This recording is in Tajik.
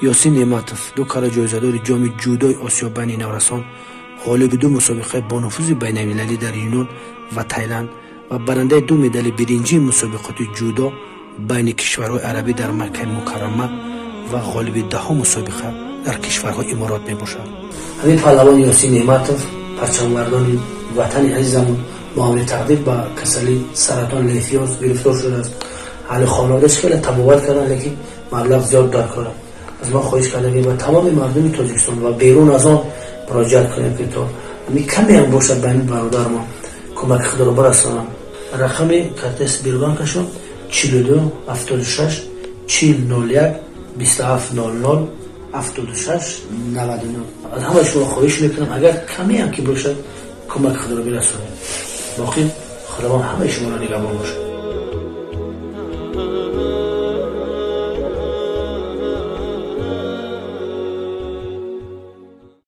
Ёсин Неъматов ду карра ҷоизадори Ҷоми ҷудои Осиё байни наврасон, ғолиби ду мусобиқаи бонуфузи байналмилалӣ дар Юнон ва Тайланд ва барандаи ду медали биринҷии мусобиқоти ҷудо байни кишварҳои арабӣ дар Маккаи Мукаррама ва ғолиби даҳҳо мусобиқа дар кишварҳои Иморот мебошад. Ҳамин паҳлавон Ёсин Неъматов, парчамбардори ватани азизамон, бо амри тақдир ба касалии саратон лейкемия гирифтор шудааст. Аҳли хонаводааш хеле табобат карданд, лекин маблағ зиёд дар кор. Аз мо хоҳиш кардем, ки ба тамоми мардуми Тоҷикистон ва берун аз он муроҷиат кунем, ки то ҳамин камеам бошад, ба ҳамин бародармон кӯмаки худро барасонам. Рақами картаи Сбербанкашон 42 76 40 01 27 00 76 99. Аз ҳамаи шумо хоҳиш мекунам, агар камеам ки бошад, кӯмаки худро бирасонед. Боқӣ Худованд ҳамаи шуморо нигаҳбон бошад.